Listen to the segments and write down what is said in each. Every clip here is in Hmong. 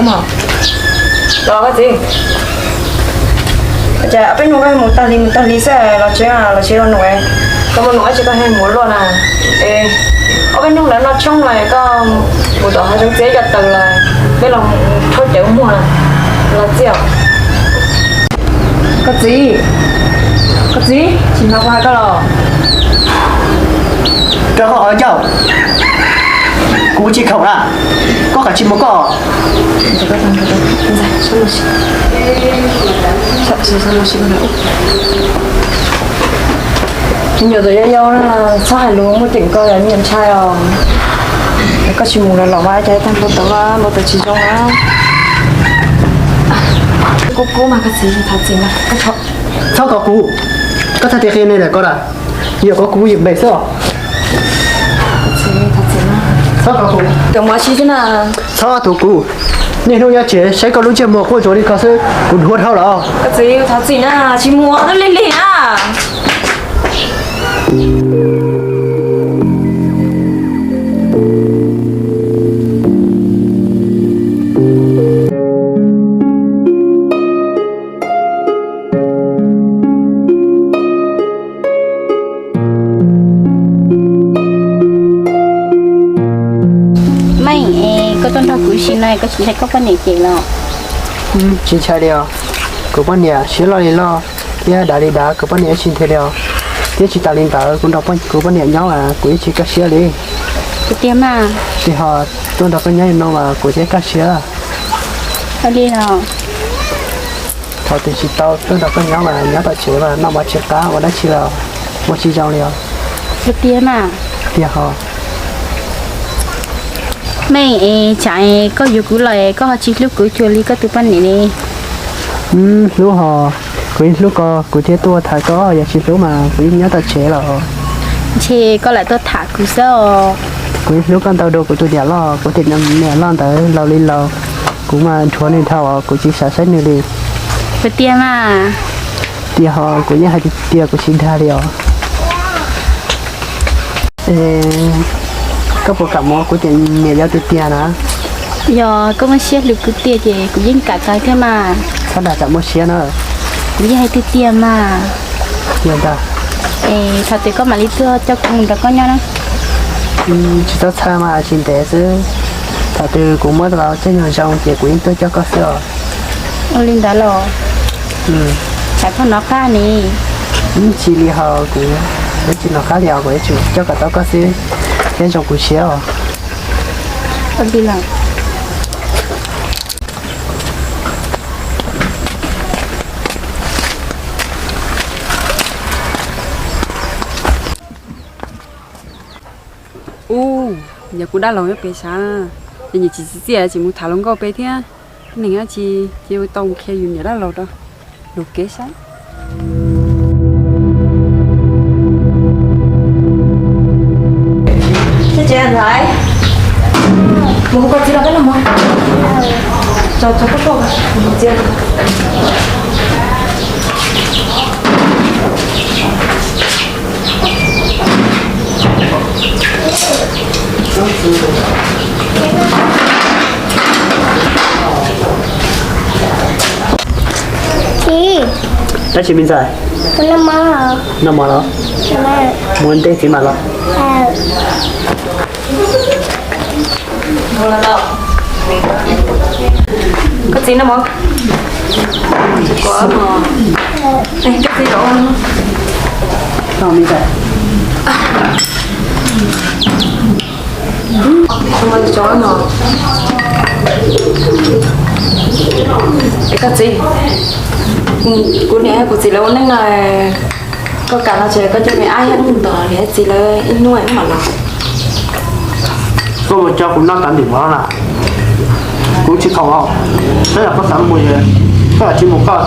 Los koj txiv, cas peb hnub koj mus tag li mus tag li xwb los tsev los tsis los nuam? Koj mus nuam tsis koj he mus luaj na. Es ob peb hnub lawv noj tshoob no koj mus tom hav zoov txiav cov taws los peb los rhaub cawv muag los txiaj. Koj txiv, koj txiv, tsis hnov kuv hais koj los? Rau koj qhov ncauj, kuv tsis khoom na, koj kav tsij mus koj. Me nyuam txawm yau yau na, txhob hais lus muaj ceem koj me nyuam ntshai os. Koj tsis mus los los mas cas tag npau taws mas npau taws tsis zoo na. Kub kub mas koj txiv thov txim na. Txhob kov kuv, koj txhais tes qhia ne lawm koj na, yog kov kuv yim npe xwb os. Txhob kov kuv, txhob kov kuv. Niaj hnub nyob tsev saib koj lub ntsej muag quaj ntsuag li ko xwb kuv dhuav dhau lawm. Koj txiv thov txim na, tsis mus lig lig na. Meej, koj tuaj nrog kuv sim no koj tsis ntshai koj poj niam cem los? Tsis ntshai li os, kuv poj niam siab loj li loj thiab dav li dav, kuv poj niam ib tsis nthe li os. Thiab tsis tas li ntawd kuv nrog kuv poj niam nyob mas kuv ib tsis kaj siab li. Tiag mas. Tiag hos, tuaj nrog koj nyob li no mas kuv thiaj kaj siab. Li los. Thaum twg tsis tau tuaj nrog koj nyob mas nyob tom tsev mas noj mov tsis qab ua dab tsi los ua tsis zoo li os. Tiag mas. Tiag hos. Meej, tsam koj yuav kuv los koj ho tsis hlub kuv cuag li koj tus poj niam li. Hlub hos, kuv yeej hlub koj kuv thiaj tuaj tham koj, yog tsis hlub mas kuv yeej nyob tom tsev los. Ntshe koj lam tuaj tham kuv xwb os. Kuv yeej hlub koj ntau dua kuv tus niam loj, kuv tus niam loj ntawd laus li laus, kuv mas dhuav nws dhau os, kuv tsis xav saib nws li. Puas tiag mas? Tiag hos, kuv yeej hais tiag tiag kuv tsis dag li os. Koj puas kam mus kuv tus niam yau tus tiag na? Yog koj muaj siab hlub kuv tiag ces kuv yeej kam tau thiab mas. Txhob dag tsam muaj siab na. Kuv yeej hais tiag tiag mas. Yog ntag. Es thaum twg koj mam li tuaj coj kuv mus nrog koj nyob na? Tsis txhob txhawj mas, tsis ntev xwb. Thaum twg kuv muab tau caij nyoog zoo ces kuv yeej tuaj coj koj xwb os. Ua li ntawd los? Tsam koj hnov qab ni. Tsis li hos, kuv tsis hnov qab li os, kuv yuav tsum coj kom tau koj xwb thiaj zoo kuv siab os. Ua li los. Ub, yog kuv dab laug nyob pem sav, ces nyiam tsis txiv txiaj tsis mus tham hluas nkauj pem thiab. Neeg dab tsi ces ua tau mus qhia yus niam dab laug rau luag kev saib. Mus hu koj txiv los koj noj mov. Tso tso koj tuaj, txiv. Txiv. Dab tsi me ntxhais? Noj mov los? Mus ntej txiv mam los. Koj txiv noj mov. Koj txiv noj mov. Es koj txiv, kuv niam kuv txiv lawv ua neej no, koj kam no ces koj coj me ab thiab mus tom niam txiv lawv ib hnub mam los. Koj mus coj kuv noj tas ntim mov na, kuv tsis khoom os. Tab yog koj xav mus, koj lam tsis mus koj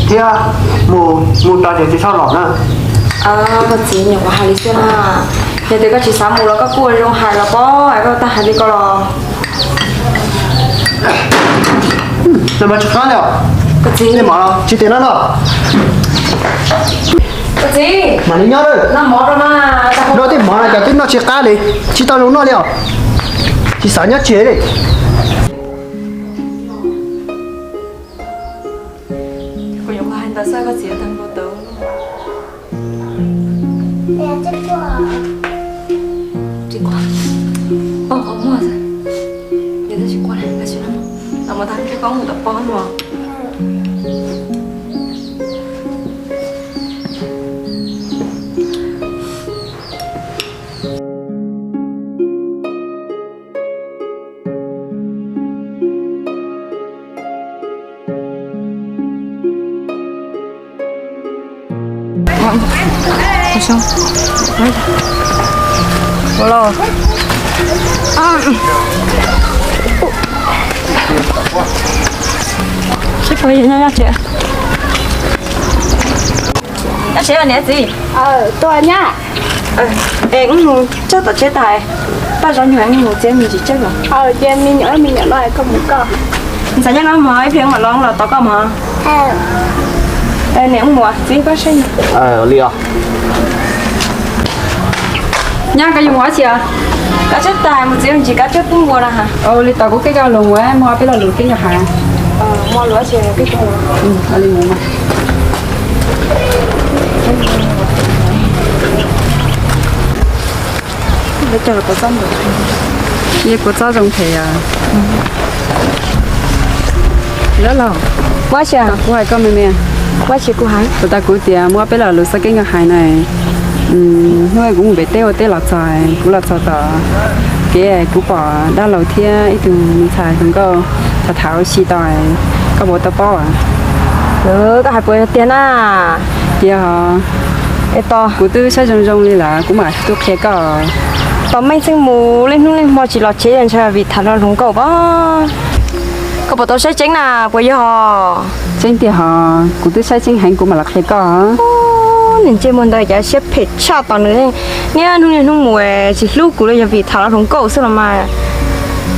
thiab, mus mus tau ces tsis txhob los na. Koj txiv, nyuam qhuav hais li xwb na. Yog tias koj tsis xav mus los koj kuj ua zoo hais los pob, koj tag hais li ko los. Noj mov tsis qab li os. Koj txiv, noj mov los tsis tias noj no. Koj txiv, mam li nyob lawm. Noj mov rau na. Noj tej mov no cas twb noj tsis qab li, tsis tau zoo noj li os. Tsis xav nyob tsev li. Xav koj txiv tag npaum tau. Tsis quaj. Pom qhov muag xwb. Yog tsis quaj, los mus tag nrho koj mus tom pob no. Sib pab yog nyob nyob tsev. Nyob tsev niam txiv. Tuaj nyab. Es wb mus txog tom tsev tas, paj zov nyuag wb mus txiav me ntsis tsawb los. Cia me nyuam me nyuam no koj mus koj. Ntxhais nyob no mog, ib pliag mam los los tos koj mog. Niam wb mus txiv pab saib. Li os. Nyab, koj yuav mus ua tsi os? Kav tsawb tas mus txiav me ntsis kav tsawb pub npua na. Li tos kuv keb koj los mus, muaj ob peb lo lus keb koj hais. Muaj lus tsi keb koj. Li mus. Yeej kua txob zoo phem os. Lab los, kuv hais koj me me. Puas tas kuv tias muaj ob peb lo lus xav keb koj hais na. Hnub kuv mus pem teb ua teb los txog, kuv los txog tom kev kuv pom dab laug thiab ib tug me ntxhais hluas nkauj tham tham ua si tau, koj puas tau paub? Koj hais puas yog tiag na? Tiag os. Kuv twb saib zoo zoo li lawm, kuv mam tuaj qhia koj. Tos Meej txheej mus, niaj hnub niaj hmo tsis los tsev ntshai vim tham lo hluas nkauj pab. Koj puas tau saib tseeb na, puas yog? Tseeb tiag hos, kuv twb saib tseeb heev, kuv mam los qhia koj. Nws ntsej muag ntawd cas siab phem tshaj, tos nws niaj hnub niaj hnub mus tsis hlub kuv li, yog vim tham lo hluas nkauj xwb los mas.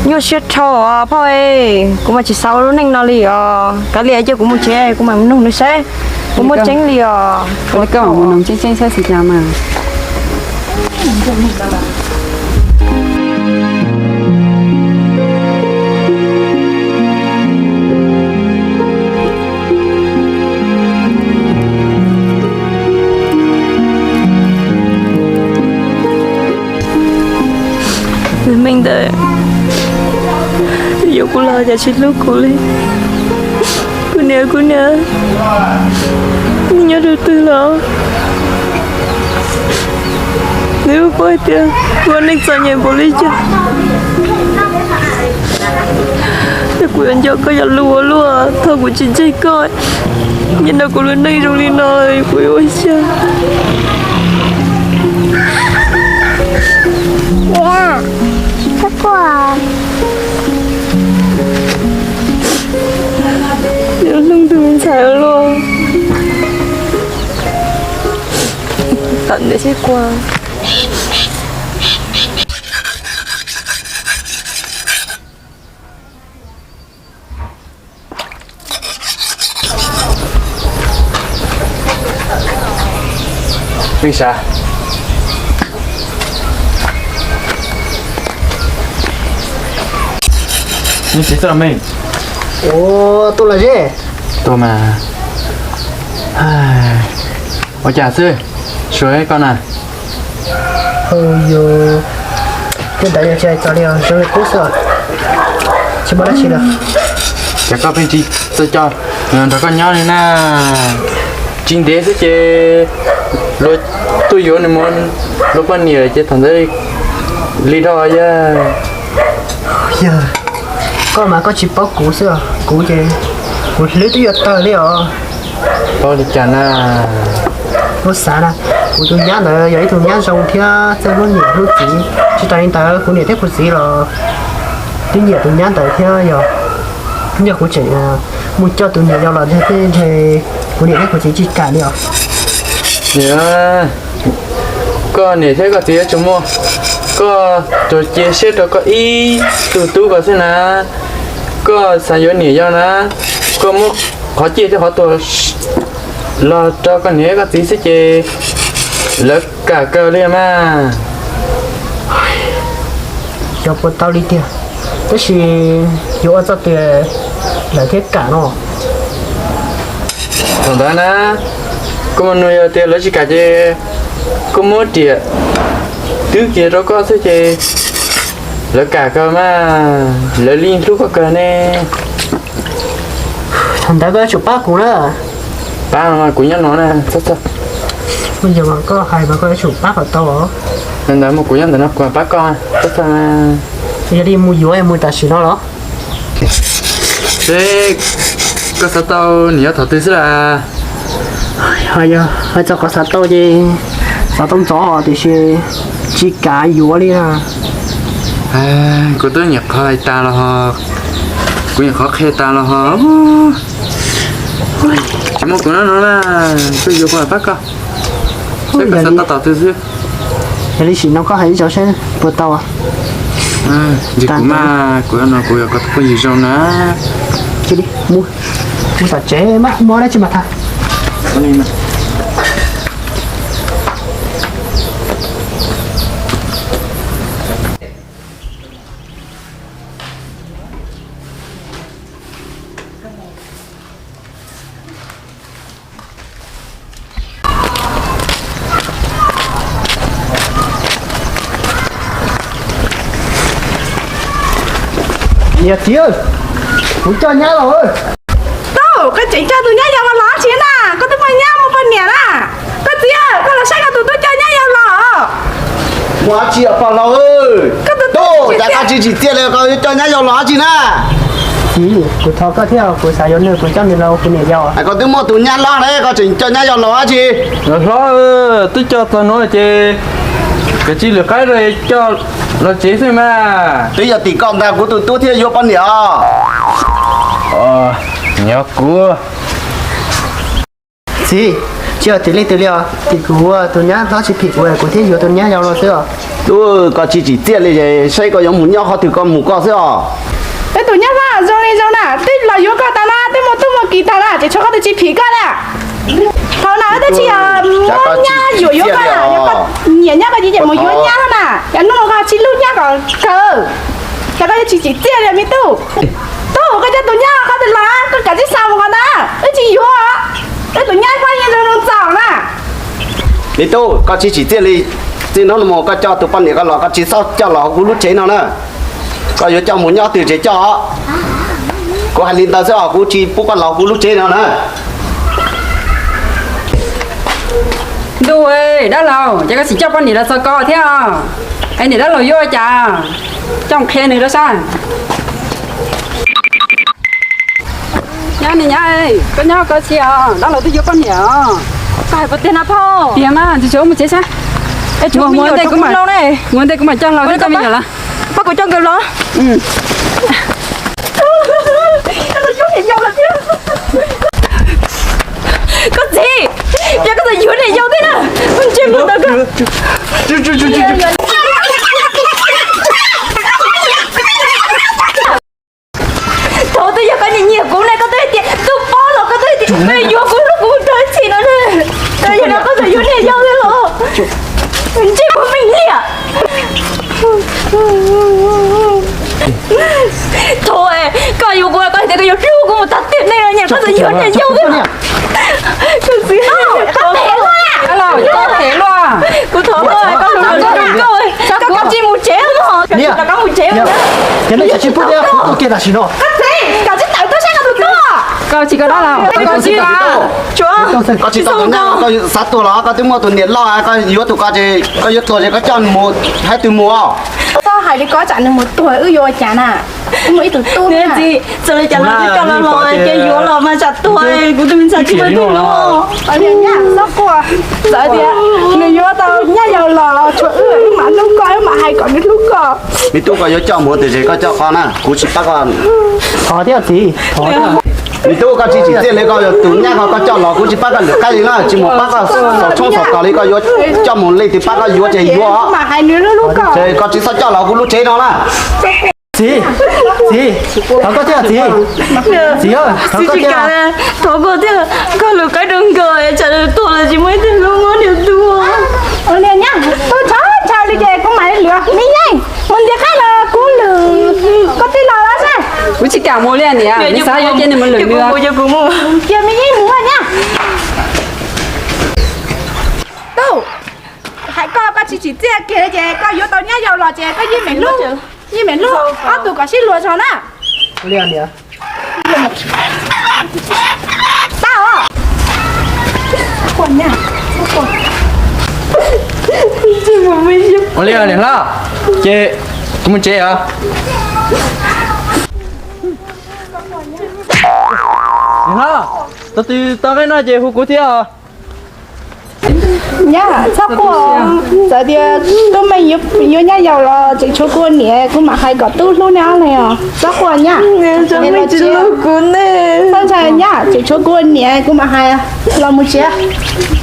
Nyuaj siab dhau os phauj, kuv mas tsis xav ua lub neej no li os. Kav liam, cia kuv mus tsev, kuv mam nug nws saib puas muaj tseeb li os. Koj mus nug tseeb tseeb saib xyov cas mas. Tus Meej ntawd yuav kuv los cas tsis hlub kuv li. Kuv niam, kuv niam, neb nyob rau twg los? Neb paub hais tias kuv ua neej txom nyem npaum li cas. Yog kuv yuav nco koj yog lus ua luaj, thaum kuv tsis ntseeg koj, nyob nrog kuv lub neej zoo li no, kuv yuav ua cas? Yuav hlub tus me ntxhais ua luaj. Tom ntawd sib kua. Meej sav, neb tsis tuaj los Meej? Ua, tuaj los ze. Tuaj mas. Ua cas xwb, suav koj na? Hauj yus, tej ntawd yog tsis hais txog li os, zoo li qub xwb, tsis muaj dab tsi lawm. Cas koj pheej tsis txawj coj nws nrog koj nyob li na? Tsis ntev xwb ces luag tuaj yuav nws mus ua luag poj niam ces thaum ntawd li rau yog. Yog koj mas koj tsis paub kuv xwb os, kuv ces kuv hlwb twb yuav tawg li os. Paub li cas na? Kuv xav na, kuv tus nyab ntawd yog ib tug nyab zoo thiab txawj hlub niam hlub txiv. Tsis tas li ntawd kuv niam thiab kuv txiv los twb nyiam tus nyab ntawd thiab. Yog, yog kuv tseem mus coj tus niam yau los ntshe kuv niam thiab kuv txiv tsis kam li os. Koj niam thiab koj txiv yuav tsum muaj, koj tsuas cia siab rau koj ib tug tub ko xwb na. Koj xav yuav niam yau na, koj muab qhov ciaj thiab qhov tuag los rau koj niam koj txiv xwb ces lawv kam kawg li mas. Xyov puas tau li tiag, tab sis yuav ua txoj twg lawv thiaj kam no. Thaum ntawd na, koj mus nug yog tias lawv tsis kam ces koj muab riam twb kiag rau koj xwb ces lawv kam kawg mas, lawv li hlub koj kawg ne. Thaum ntawd koj yuav tsum pab kuv na. Pab no mas kuv nyob no na, txhob txhawj. Yog mas koj hais mas koj yuav tsum pab kom tau os. Ntawd mas kuv nyob ntawm no kuv pab koj, txhob txhawj. Yog li mus yuav mus tam sim no los? Seb koj xav tau nws yog thaum twg xwb las? Hais txog qhov xav tau ces xav tau ntxov tiam sis tsis kam yuav li na. Kuv twb nyuam qhuav hais tas los ho, kuv nyuam qhuav qhia tas los ho. Tsis muaj kuv nyob no na, koj yuav kuv pab koj. Seb koj xav tau thaum twg xwb. Yog li sim no koj hais ib zaug seb puas tau. Kuv mas kuv no kuv yog koj tus phooj ywg zoo na. Mus tom tsev mas muaj dab tsi mas tham. Niam txiv, kuv coj nyab los. Tub, koj tseem coj tus nyab yau los los dab tsi na? Koj twb muaj nyab muaj poj niam na. Koj txiv, koj los saib koj tus tub coj nyab yau los. Muaj dab tsi pog laus? Tub, cas koj tsis tsim txiaj li koj coj nyab yau los dab tsi na? Txiv, kuv thov koj thiab, kuv xav yuav nws, kuv coj nws los ua kuv niam yau. Koj twb muaj tus nyab hlob ne, koj tseem coj nyab yau los dab tsi? Hlob, twb coj txog nuav ces kav tsij lwm qaib coj los tsev xwb mas. Twb yog tim koj ntag kuv tus tub thiaj yuav poj niam os. Nyob kuv. Txiv, tsis yog tim leej twg li os, tim kuv tus nyab hlob tsis phim kuv, kuv thiaj yuav tus nyab yau los xwb os. Tub, koj tsis tsim txiaj li es saib koj yuav mus nyob qhov twg koj mus koj xwb os. Peb tus nyab hlob zoo li zoo na, twb los yuav koj tas na, twb muaj tub muaj kiv tas na, tseem tshuav qhov twg tsis phim koj na. Thaum no wb twb tsis yog muab nyab yuam yuav koj na, yog koj nyiam nyab koj ces mus yuav nyab na, yog hnub no koj tsis hlub nyab kom kawg, cas koj yuav tsis tsim txiaj li me tub. Tub, koj coj tus nyab qhov twg los, koj kav tsij xa mus qhov ntawd, wb tsis yuav. Wb tus nyab hlob yeej zoo zoo txaus na. Me tub, koj tsis tsim txiaj li, txij hnub no mus koj coj tus poj niam koj los koj tsis txhob coj los hauv kuv lub tsev no na. Koj yuav coj mus nyob twg tsev coj. Kuv hais li ntawd xwb os, kuv tsis pub koj los kuv lub tsev no na. Ntuj, dab laug, ces koj tsis coj poj niam los txog koj thiab os? Es niam dab laug yuav ua cas? Coj mus qhia nws rau sab. Nyab, niam nyab, koj nyob koj tsis os, dab laug twb yuav poj niam os. Koj hais puas tiag na phauj? Tiag mas, tsis tshua mus tsev sab. Mus ua ntej kuv mam coj los, coj me nyuam los. Pab kuv coj nkawd los. Koj txiv, yog koj txawm yuav niam yau thiab na, ntsej muag tau koj. Thaum twg yog koj nyiam nyiam kuv ne koj twb hais tias tub pob los koj twb hais tias yuav kuv hlub kuv tag txhim no ne. Yog no koj txawm yuav niam yau thiab los? Ntsej muag me liam. Thaum koj yuav kuv koj hais tias koj yuav hlub kuv mus tag tiam neej no, koj txawm yuav niam yau thiab. Kuv thov koj, koj tsis mus tsev, koj mus tsev. Koj tsis tawm tuaj saib koj tus tub. Koj tsis koj dab laug. Koj tsis tau tus nyab koj xav tuag los koj twb muaj tus niam loj koj yuav tus koj ces koj yuav tuag ces koj coj nws mus hais twg mus. Koj hais li koj tsam nws mus tuag wb yuav ua cas na? Wb muaj ib tug tub na. Txawm li cas los twb coj los los ces yuav los mas tsam tuag kuv tus me ntxhais tsis muaj ib tug hlub. Txawm tias nws yuav tau nyab yau los los tshuav wb, wb mam hlub koj, wb mam hais kom nws hlub koj. Me tub, koj yuav coj mus twg ces koj coj koj na, kuv tsis pab koj. Thov thiab txiv, thov thiab. Me tub, koj tsis tsim txiaj li koj yuav tus nyab koj, koj coj los kuv tsis pab koj lwm qaib li na, tsis mus pab koj xaus tshoob xaus kos li, koj yuav coj mus leej twg pab koj yuav ces yuav. Ces koj tsis txhob coj los kuv lub tsev no na. Txiv, txiv, thov koj thiab txiv. Txiv, thov koj thiab. Thov koj thiab, koj lwm qaib rau nkawd, tsam tuag los tsis muaj ib tug hlub muab niam tuag. Ua li nyab, tub txhob ntshaw li ces kuv mam li lwm. Me yeej, mus ntiav qaib los kuv lwm koj tij laug los seb. Kuv tsis kam mus li niam, nws xav yuav ces nws mus lwm nws. Cia me yeej mus nyab. Tub, hais koj, koj tsis tsim txiaj kiag li ces koj yuav tau nyab yaus los ces koj yeej meem hlub, yeej meem hlub ob tug kom sib luag zog na. Tab os. Ua li niam hlob, ces kuv mus tsev os. Niam hlob, tau twg tau nqaij noj ces hu kuv thiab os. Nyab, txhob quaj, txawm tias tub Meej yuav nyab yaus los tseem tshuav kuv ua niam, kuv mam hais kom tub hlub nej ob leeg os. Txhob quaj nyab. Tub Meej tsis hlub kuv ne. Txhob ntshai nyab, tseem tshuav kuv ua niam, kuv mam hais. Los mus tsev.